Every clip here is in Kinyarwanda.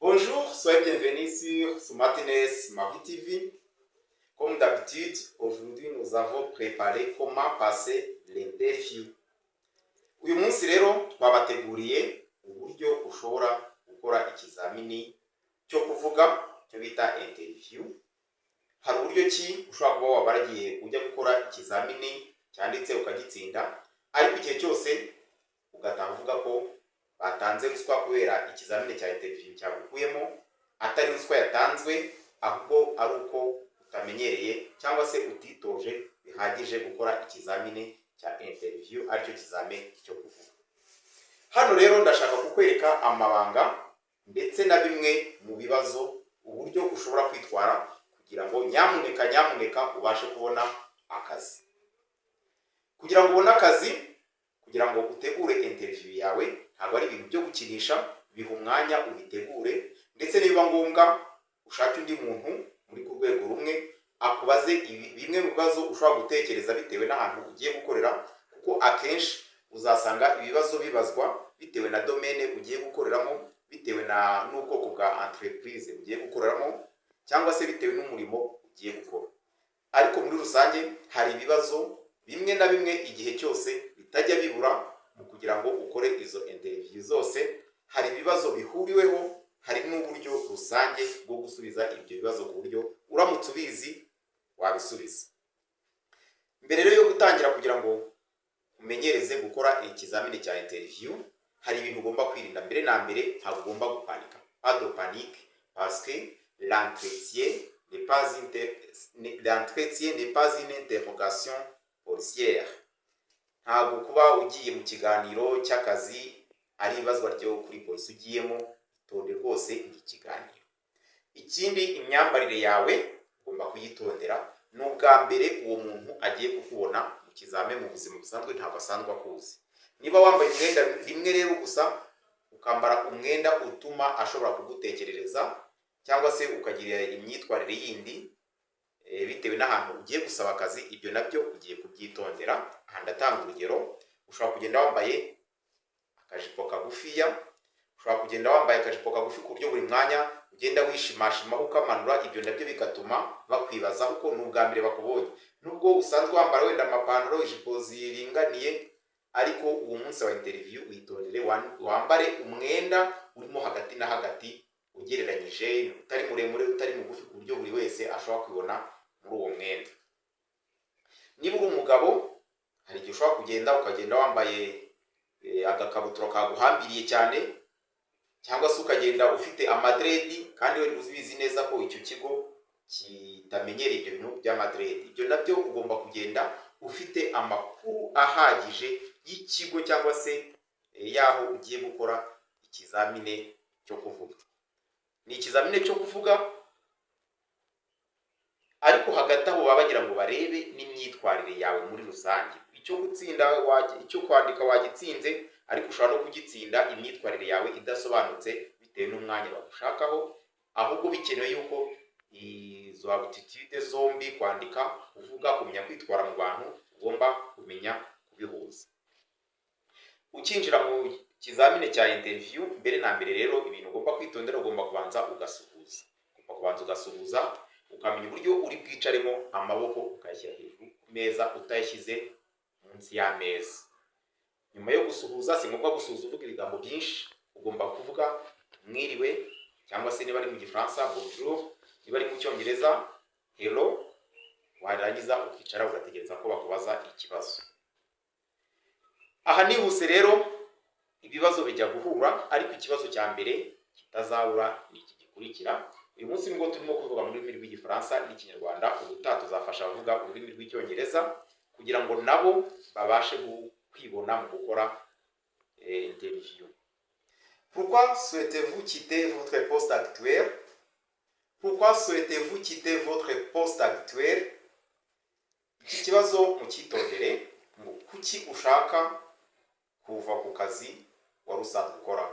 Bonjour, soyez bienvenus sur Smartness Marie TV. Comme d'habitude, aujourd'hui nous avons préparé comment passer l'interview. Uyu munsi rero twabateguriye uburyo ushobora gukora ikizamini cyo kuvuga, cyo bita interview. Hari uburyo ki ushobora kuba waba waragiye ujya gukora ikizamini cyanditse ukagitsinda, ariko igihe cyose ugataha uvuga ko batanze ruswa kubera ikizamini cya interview cyagukuyemo, atari ruswa yatanzwe, ahubwo ari uko utamenyereye cyangwa se utitoje bihagije gukora ikizamini cya interview, aricyo kizame cyo kuvuga. Hano rero ndashaka kukwereka amabanga ndetse na bimwe mu bibazo, uburyo ushobora kwitwara kugira ngo nyamuneka nyamuneka ubashe kubona akazi. Kugira ngo ubone akazi, kugira ngo utegure interview yawe, ntabwo ari ibintu byo gukinisha. Biha umwanya ubitegure, ndetse nibiba ngombwa ushake undi muntu muri ku rwego rumwe akubaze bimwe mu bibazo ushobora gutekereza bitewe n'ahantu ugiye gukorera, kuko akenshi uzasanga ibibazo bibazwa bitewe na domaine ugiye gukoreramo, bitewe na n'ubwoko bwa entreprise ugiye gukoreramo, cyangwa se bitewe n'umurimo ugiye gukora. Ariko muri rusange hari ibibazo bimwe na bimwe igihe cyose bitajya bibura mu kugira ngo ukore izo interview zose. Hari ibibazo bihuriweho, hari n'uburyo rusange bwo gusubiza ibyo bibazo, ku buryo uramutse ubizi wabisubiza. Mbere rero yo gutangira, kugira ngo umenyereze gukora ikizamini cya interview, hari ibintu ugomba kwirinda. Mbere na mbere, ntabwo ugomba gupanika, pas de panique, parce que l'entretien n'est pas une interrogation policière. Ntabwo kuba ugiye mu kiganiro cy'akazi ari ibazwa ryo kuri polisi ugiyemo. Itonde rwose, ni ikiganiro. Ikindi, imyambarire yawe ugomba kuyitondera. Ni ubwa mbere uwo muntu agiye kukubona mu kizame. Mu buzima busanzwe ntabwo asanzwe akuzi. Niba wambaye umwenda rimwe rero gusa, ukambara umwenda utuma ashobora kugutekerereza, cyangwa se ukagira imyitwarire yindi bitewe n'ahantu ugiye gusaba akazi, ibyo nabyo ugiye kubyitondera. Aha ndatanga urugero: ushobora kugenda wambaye akajipo kagufiya, ushobora kugenda wambaye akajipo kagufi ku buryo buri mwanya ugenda wishimashimaho ukamanura. Ibyo nabyo bigatuma bakwibazaho ko ni ubwa mbere bakubonye, nubwo usanzwe wambara wenda amapantaro, ijipo ziringaniye. Ariko uwo munsi wa interview witondere, wambare umwenda urimo hagati na hagati ugereranyije, utari muremure, utari mugufi, ku buryo buri wese ashobora kwibona muri uwo mwenda. Niba uri umugabo, hari igihe ushobora kugenda ukagenda wambaye agakabutura kaguhambiriye cyane, cyangwa se ukagenda ufite amadreads, kandi wenda ubizi neza ko icyo kigo kitamenyereye ibyo bintu by'amadreads. Ibyo nabyo ugomba kugenda ufite amakuru ahagije y'ikigo cyangwa se y'aho ugiye gukora ikizamini cyo kuvuga. Ni ikizamini cyo kuvuga, ariko hagati aho baba bagira ngo barebe n'imyitwarire yawe muri rusange. Icyo gutsinda icyo kwandika wagitsinze, ariko ushobora no kugitsinda imyitwarire yawe idasobanutse bitewe n'umwanya bagushakaho. Ahubwo bikenewe yuko izo aptitude zombi, kwandika, kuvuga, kumenya kwitwara mu bantu, ugomba kumenya kubihuza. Ukinjira mu kizamini cya interview, mbere na mbere rero ibintu ugomba kwitondera, ugomba kubanza ugasuhuza. Ugomba kubanza ugasuhuza, ukamenya uburyo uri bwicaremo, amaboko ukayashyira hejuru ku meza, utayashyize munsi y'ameza. Nyuma yo gusuhuza, si ngombwa gusuhuza uvuga ibigambo byinshi. Ugomba kuvuga "mwiriwe", cyangwa se niba ari mu Gifaransa "bonjour", niba ari mu Cyongereza "hello". Warangiza ukicara, ugategereza ko bakubaza ikibazo. Aha nihuse rero, ibibazo bijya guhura, ariko ikibazo cya mbere kitazabura ni iki gikurikira. Uyu munsi nibwo turimo kuvuga mu rurimi rw'Igifaransa n'Ikinyarwanda. Ubutaha tuzafasha abavuga ururimi rw'Icyongereza kugira ngo nabo babashe kwibona mu gukora interview. Pourquoi souhaitez-vous quitter votre poste actuel? Pourquoi souhaitez-vous quitter votre poste actuel? Iki kibazo mucyitondere, ngo kuki ushaka kuva ku kazi wari usanzwe ukora?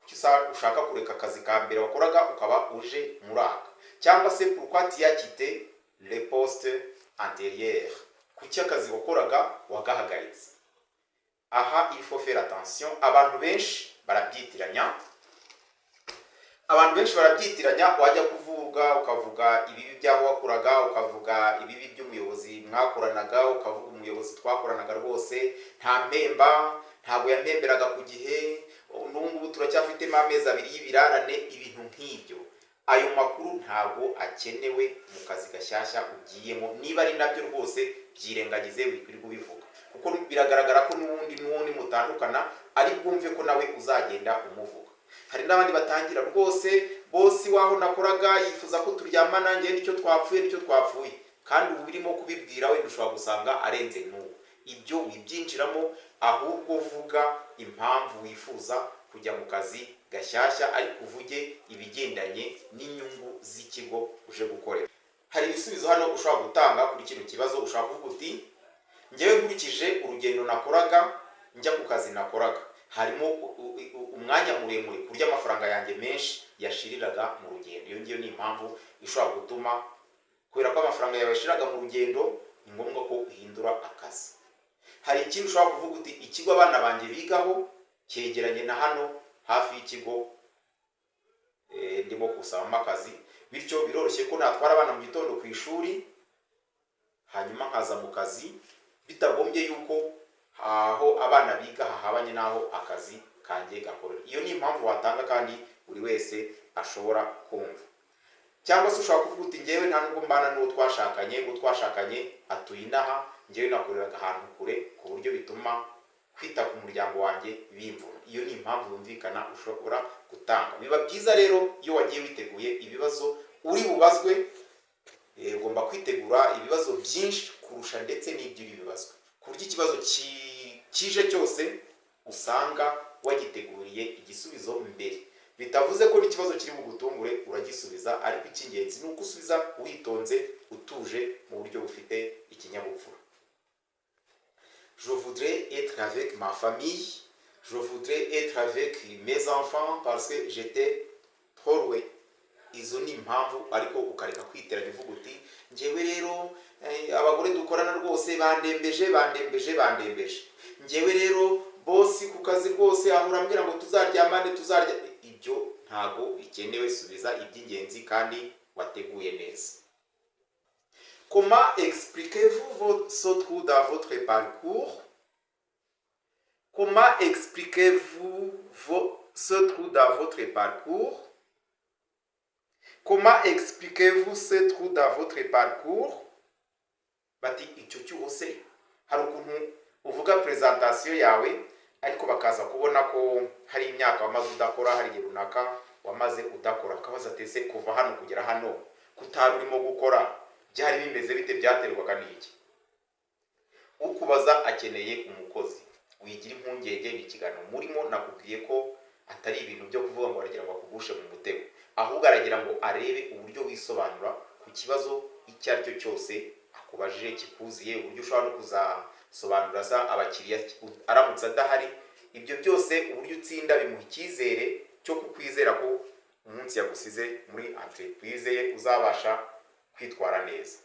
Kuki ushaka kureka akazi ka mbere wakoraga ukaba uje muri aka? Cyangwa se pourquoi tu as quitté le poste antérieur? Kuki akazi wakoraga wagahagaritse? Aha il faut faire attention, abantu benshi barabyitiranya. Abantu benshi bavuga ngo: "J'ai quitté Abantu benshi barabyitiranya. Wajya kuvuga, ukavuga ibibi by'aho wakoraga, ukavuga ibibi by'umuyobozi mwakoranaga, ukavuga umuyobozi twakoranaga rwose nta mpemba, ntabwo yampemberaga ku gihe, n'ubu ngubu turacyafitemo amezi 2 y'ibirarane, ibintu nk'ibyo. Ayo makuru ntabwo akenewe mu kazi gashyashya ugiyemo. Niba ari nabyo rwose, byirengagize, wikwirirwa ubivuga, kuko biragaragara ko n'ubundi mutandukana ari bwumve ko nawe uzagenda umuvuga. Hari n'abandi batangira: "Rwose boss waho nakoraga yifuza ko turyamana, njye nicyo twapfuye." Kandi ubu urimo kubibwira wenda ushobora gusanga arenze n'ubu. Ibyo wibyinjiramo, ahubwo vuga impamvu wifuza kujya mu kazi gashyashya, ariko uvuge ibigendanye n'inyungu z'ikigo uje gukorera. Hari ibisubizo hano ushobora gutanga kuri kino kibazo. Ushobora kuvuga uti: "Ngewe nkurikije urugendo nakoraga njya ku kazi nakoraga, harimo umwanya muremure ku buryo amafaranga yanjye menshi yashiriraga mu rugendo." Iyo ngiyo ni impamvu ishobora gutuma, kubera ko amafaranga yawe yashiraga mu rugendo, ni ngombwa ko uhindura akazi. Hari ikindi ushobora kuvuga uti: "Ikigo abana banjye bigaho cyegeranye na hano hafi y'ikigo ndimo gusabamo akazi, bityo biroroshye ko natwara abana mu gitondo ku ishuri, hanyuma nkaza mu kazi bitagombye yuko aho abana biga hahabanye n'aho akazi kanjye gakorera." Iyo ni impamvu watanga kandi buri wese ashobora kumva. Cyangwa se ushobora kuvuga uti: "Ngewe nta nubwo mbana n'uwo twashakanye, uwo twashakanye atuye inaha, ngewe nakoreraga ahantu kure ku buryo bituma kwita ku muryango wanjye bimvuna." Iyo ni impamvu yumvikana ushobora gutanga. Biba byiza rero iyo wagiye witeguye ibibazo uri bubazwe. Ugomba kwitegura ibibazo byinshi kurusha ndetse n'ibyo uri bibazwe, ku buryo ikibazo kije cyose usanga wagiteguriye igisubizo mbere. Bitavuze ko n'ikibazo kiri bugutungure uragisubiza, ariko icy'ingenzi ni uko usubiza witonze, utuje, mu buryo bufite ikinyabupfura. Je voudrais être avec ma famille, je voudrais être avec mes enfants parce que j'étais trop loin. Izo ni impamvu, ariko ukareka kwiteranya uvuga uti: "Njyewe rero abagore dukorana rwose bandembeje, bandembeje, bandembeje. Njyewe rero boss ku kazi rwose ahora ambwira ngo tuzaryamane, tuzarya." Ibyo ntago bikenewe. Subiza iby'ingenzi kandi wateguye neza. Comment expliquez-vous ce trou dans votre parcours? Comment expliquez-vous ce trou dans votre parcours? Comment expliquez-vous ce trou dans votre parcours? Bati: "Icyo cyuho se?" Hari ukuntu uvuga présentation yawe, ariko bakaza kubona ko hari imyaka wamaze udakora, hari igihe runaka wamaze udakora. Bakabaza ati: "Ese kuva hano kugera hano kutari urimo gukora byari bimeze bite? Byaterwaga n'iki?" Ukubaza akeneye umukozi. Wigira impungenge, ni ikiganiro murimo. Nakubwiye ko atari ibintu byo kuvuga ngo aragira ngo akugushe mu mutego, ahubwo aragira ngo arebe uburyo wisobanura ku kibazo icyo ari cyo cyose akubajije kikuziye, uburyo ushobora no kuzasobanura za abakiriya aramutse adahari. Ibyo byose, uburyo utsinda, bimuha icyizere cyo kukwizera ko umunsi yagusize muri entreprise ye uzabasha kwitwara neza.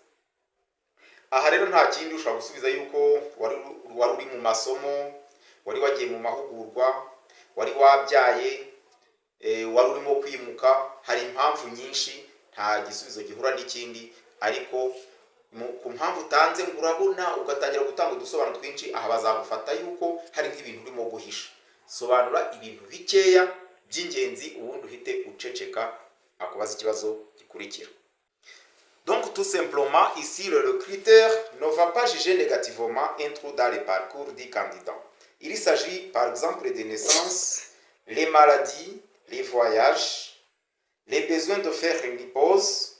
Aha rero nta kindi ushobora gusubiza, yuko wari uri mu masomo, wari wagiye mu mahugurwa, wari wabyaye, wari urimo kwimuka. Hari impamvu nyinshi, nta gisubizo gihura n'ikindi. Ariko ku mpamvu utanze ngo urabona, ugatangira gutanga udusobanuro twinshi, aha bazagufata yuko hari nk'ibintu urimo guhisha. Sobanura ibintu bikeya by'ingenzi, ubundi uhite uceceka akubaza ikibazo gikurikira. Donc tout simplement, ici, le recruteur ne va pas juger négativement un trou dans le parcours du candidat. Il s'agit par exemple des naissances, les maladies, les voyages, les besoins de faire une pause,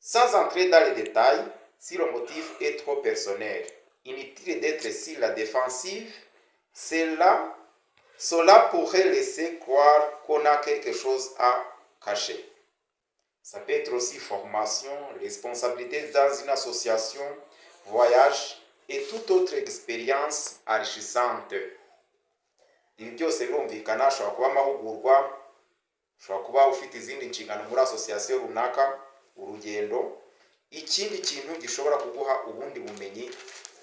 sans entrer dans les détails si le motif est trop personnel. Inutile d'être sur la défensive, cela pourrait laisser croire qu'on a quelque chose à cacher. Ça peut être aussi formation, responsabilité dans une association, voyage et toute autre expérience enrichissante. Ibi byose birumvikana, ashobora kuba amahugurwa, ushobora kuba ufite izindi nshingano muri association runaka, urugendo, ikindi kintu gishobora kuguha ubundi bumenyi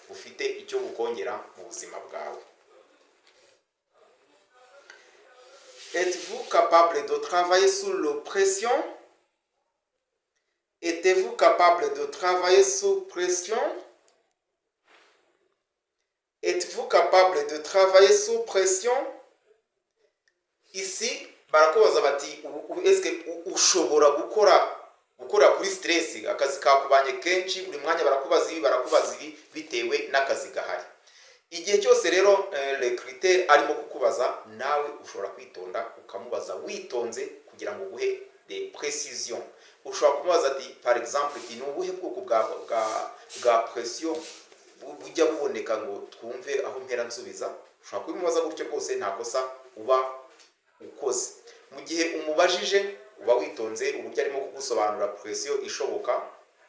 bufite icyo bukongera mu buzima bwawe. Êtes-vous capable de travailler sous la pression? Êtes-vous capable de travailler sous pression? Êtes-vous capable de travailler sous pression? Ici barakubaza bati eske ushobora gukora kuri stress? Akazi kakubanye kenshi, buri mwanya barakubaza ibi, barakubaza ibi, bitewe n'akazi gahari igihe cyose. Rero recruteur arimo kukubaza, nawe ushobora kwitonda ukamubaza witonze kugira ngo uguhe des précisions. Ushobora kumubaza ati, par exemple, ati: "Ni ubuhe bwoko bwa pression bujya buboneka, ngo twumve aho mpera nsubiza?" Ushobora kubimubaza gutyo rwose, nta kosa uba ukoze. Mu gihe umubajije uba witonze uburyo arimo kugusobanurira pression ishoboka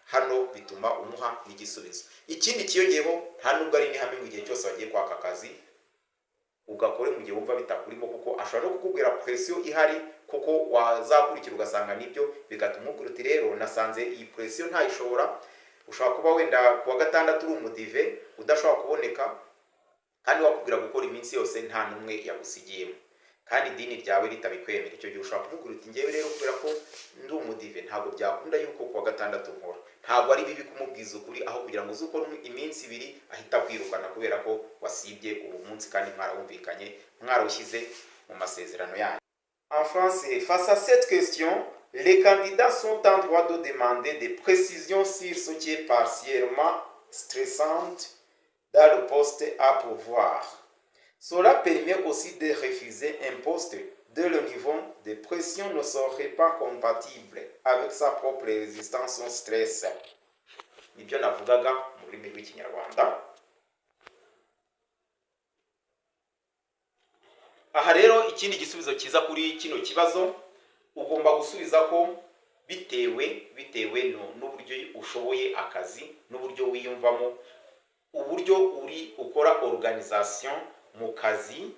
hano, bituma umuha n'igisubizo. Ikindi kiyongeyeho, nta nubwo ari n'ihame ngo igihe cyose wagiye kwaka akazi ugakore mu gihe wumva bitakurimo, kuko ashobora no kukubwira pression ihari kuko wazakurikira ugasanga nibyo, bigatuma umubwira uti: "Rero nasanze iyi pression ntayishobora." Ushobora kuba wenda ku wa gatandatu uri umudive udashobora kuboneka, kandi wakubwira gukora iminsi yose nta n'umwe yagusigiyemo, kandi idini ryawe ritabikwemera. Icyo gihe ushobora kumubwira uti: "Ngewe rero kubera ko ndi umudive, ntabwo byakunda yuko ku wa gatandatu nkora." Ntabwo ari bibi kumubwiza ukuri, aho kugira ngo uze ukore iminsi 2 ahita akwirukana kubera ko wasibye uwo munsi kandi mwarawumvikanye, mwarawushyize mu masezerano yanyu. En français, face à cette question, les candidats sont en droit de demander des précisions sur ce qui est partiellement stressant dans le poste à pourvoir. Cela permet aussi de refuser un poste dont le niveau de pression ne serait pas compatible avec sa propre résistance au stress. Nibyo navugaga mu rurimi rw'Ikinyarwanda. Aha rero ikindi gisubizo cyiza kuri kino kibazo, ugomba gusubiza ko bitewe n'uburyo ushoboye akazi, n'uburyo wiyumvamo, uburyo uri ukora organisation mu kazi,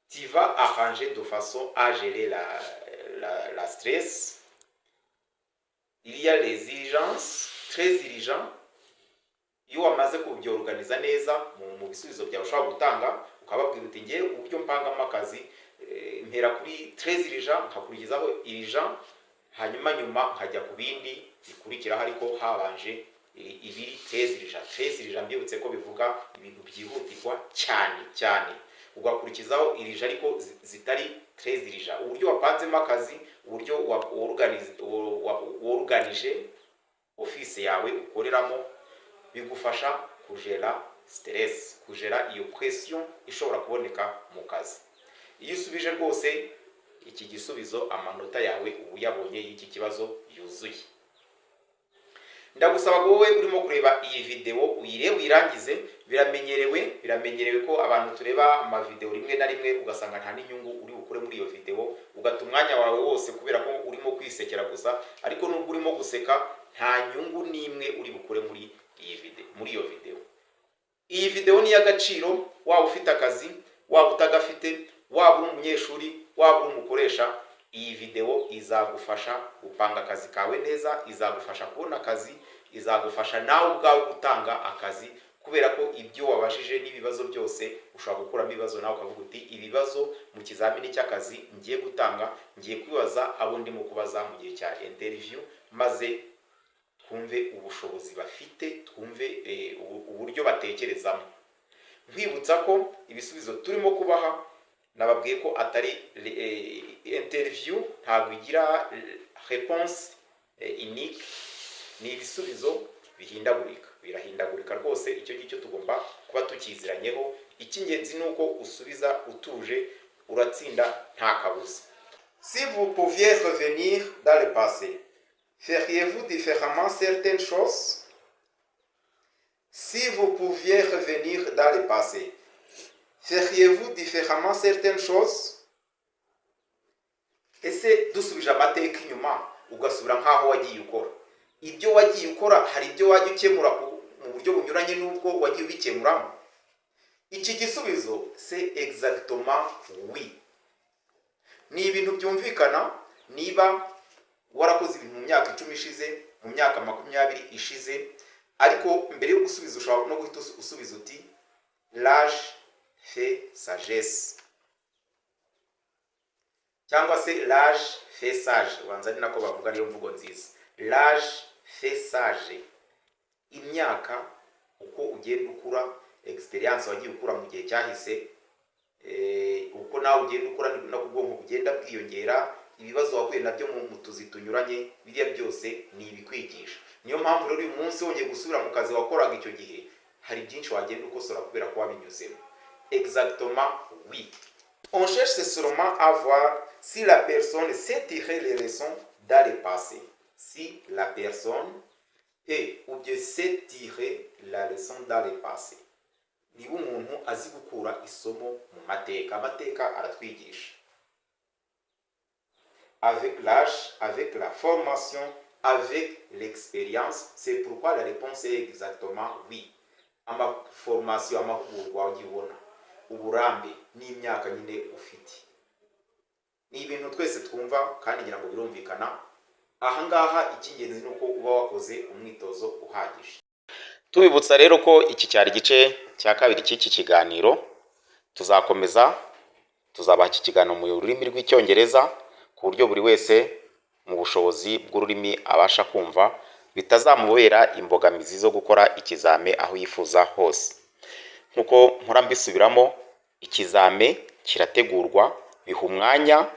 tu vas arranger de façon à gérer la stress. Il y a les urgences, très urgent. Iyo wamaze kubyorganiza neza mu bisubizo byawe ushobora gutanga, ukababwira uti: "Ngewe uburyo mpangamo akazi, mpera kuri très urgent, nkakurikizaho urgent, hanyuma nyuma nkajya ku bindi bikurikiraho, ariko habanje ibiri très urgent." Très urgent, mbibutse ko bivuga ibintu byihutirwa cyane cyane, ugakurikizaho urgent ariko zitari très urgent. Uburyo wapanzemo akazi, uburyo worganije office yawe ukoreramo, bigufasha kujera stress, kujera iyo pression ishobora kuboneka mu kazi. Iyo usubije rwose iki gisubizo, amanota yawe uba uyabonye y'iki kibazo yuzuye. Ndagusaba ngo wowe urimo kureba iyi videwo uyirebe uyirangize. Biramenyerewe ko abantu tureba amavidewo rimwe na rimwe ugasanga nta n'inyungu uri bukure muri iyo videwo, ugata umwanya wawe wose kubera ko urimo kwisekera gusa. Ariko nubwo urimo guseka, nta nyungu n'imwe uri bukure muri iyi video, muri iyo videwo. Iyi videwo ni iy'agaciro, waba ufite akazi, waba utagafite, waba uri umunyeshuri, waba uri umukoresha. Iyi videwo izagufasha gupanga akazi kawe neza, izagufasha kubona akazi, izagufasha nawe ubwawe gutanga akazi, kubera ko ibyo wabajije n'ibibazo byose ushobora gukuramo ibibazo, nawe ukavuga uti: "Ibibazo mu kizamini cy'akazi ngiye gutanga, ngiye kwibaza abo ndimo kubaza mu gihe cya interview, maze twumve ubushobozi bafite, twumve uburyo batekerezamo." Nkwibutsa ko ibisubizo turimo kubaha, nababwiye ko atari interview, ntabwo igira réponse unique, ni ibisubizo bihindagurika, birahindagurika rwose. Icyo ngicyo tugomba kuba tukiziranyeho. Icy'ingenzi ni uko usubiza utuje, uratsinda nta kabuza. Si vous pouviez revenir dans le passé, feriez-vous différemment certaines choses? Si vous pouviez revenir dans le passé, feriez-vous différemment certaines choses? Ese dusubije amateka inyuma, ugasubira nk'aho wagiye ukora ibyo wagiye ukora, hari ibyo wajya ukemura mu buryo bunyuranye n'ubwo wagiye ubikemuramo? Iki gisubizo, c'est exactement oui. Ni ibintu byumvikana. Niba warakoze ibintu mu myaka 10 ishize, mu myaka 20 ishize, ariko mbere yo gusubiza ushobora no guhita usubiza uti: "L'âge fait sagesse." Cyangwa se "l'âge fait sage", ubanza ari nako bavuga, ariyo mvugo nziza. "L'âge fait sage." Imyaka uko ugenda ukura, experience wagiye ukura mu gihe cyahise, uko nawe ugenda ukura ni nako ubwonko bugenda bwiyongera. Ibibazo wahuye nabyo mu tuzi tunyuranye, biriya byose ni ibikwigisha. Niyo mpamvu rero uyu munsi wongeye gusubira mu kazi wakoraga icyo gihe, hari byinshi wagenda ukosora kubera ko wabinyuzemo. Exactement, oui. On cherche seulement à voir si la personne sait tirer les leçons dans le passé, si la personne peut ou bien sait tirer la leçon dans le passé. Niba umuntu azi gukura isomo mu mateka. Amateka aratwigisha. Avec l'âge, avec la formation, avec l'expérience, c'est pourquoi la réponse est exactement oui. Amaformation, amahugurwa wagiye ubona, uburambe n'imyaka nyine ufite, ni ibintu twese twumva kandi ngira ngo birumvikana. Ahangaha icy'ingenzi ni uko uba wakoze umwitozo uhagije. Tubibutsa rero ko iki cyari igice cya kabiri cy'iki kiganiro. Tuzakomeza, tuzabaha iki kiganiro mu rurimi rw'Icyongereza ku buryo buri wese mu bushobozi bw'ururimi abasha kumva, bitazamubera imbogamizi zo gukora ikizame aho yifuza hose. Nk'uko mpora mbisubiramo, ikizame kirategurwa, biha umwanya.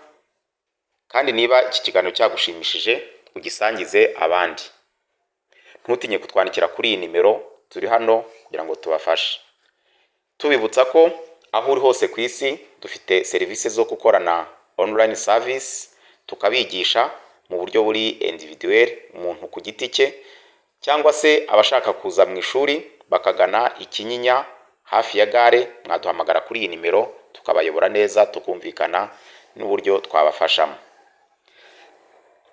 Kandi niba iki kiganiro cyagushimishije, ugisangize abandi. Ntutinye kutwandikira kuri iyi nimero, turi hano kugira ngo tubafashe. Tubibutsa ko aho uri hose ku isi dufite serivisi zo gukorana online service, tukabigisha mu buryo buri individuel, umuntu ku giti cye, cyangwa se abashaka kuza mu ishuri bakagana i Kinyinya hafi ya gare, mwaduhamagara kuri iyi nimero tukabayobora neza, tukumvikana n'uburyo twabafashamo.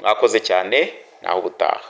Mwakoze cyane, naho ubutaha.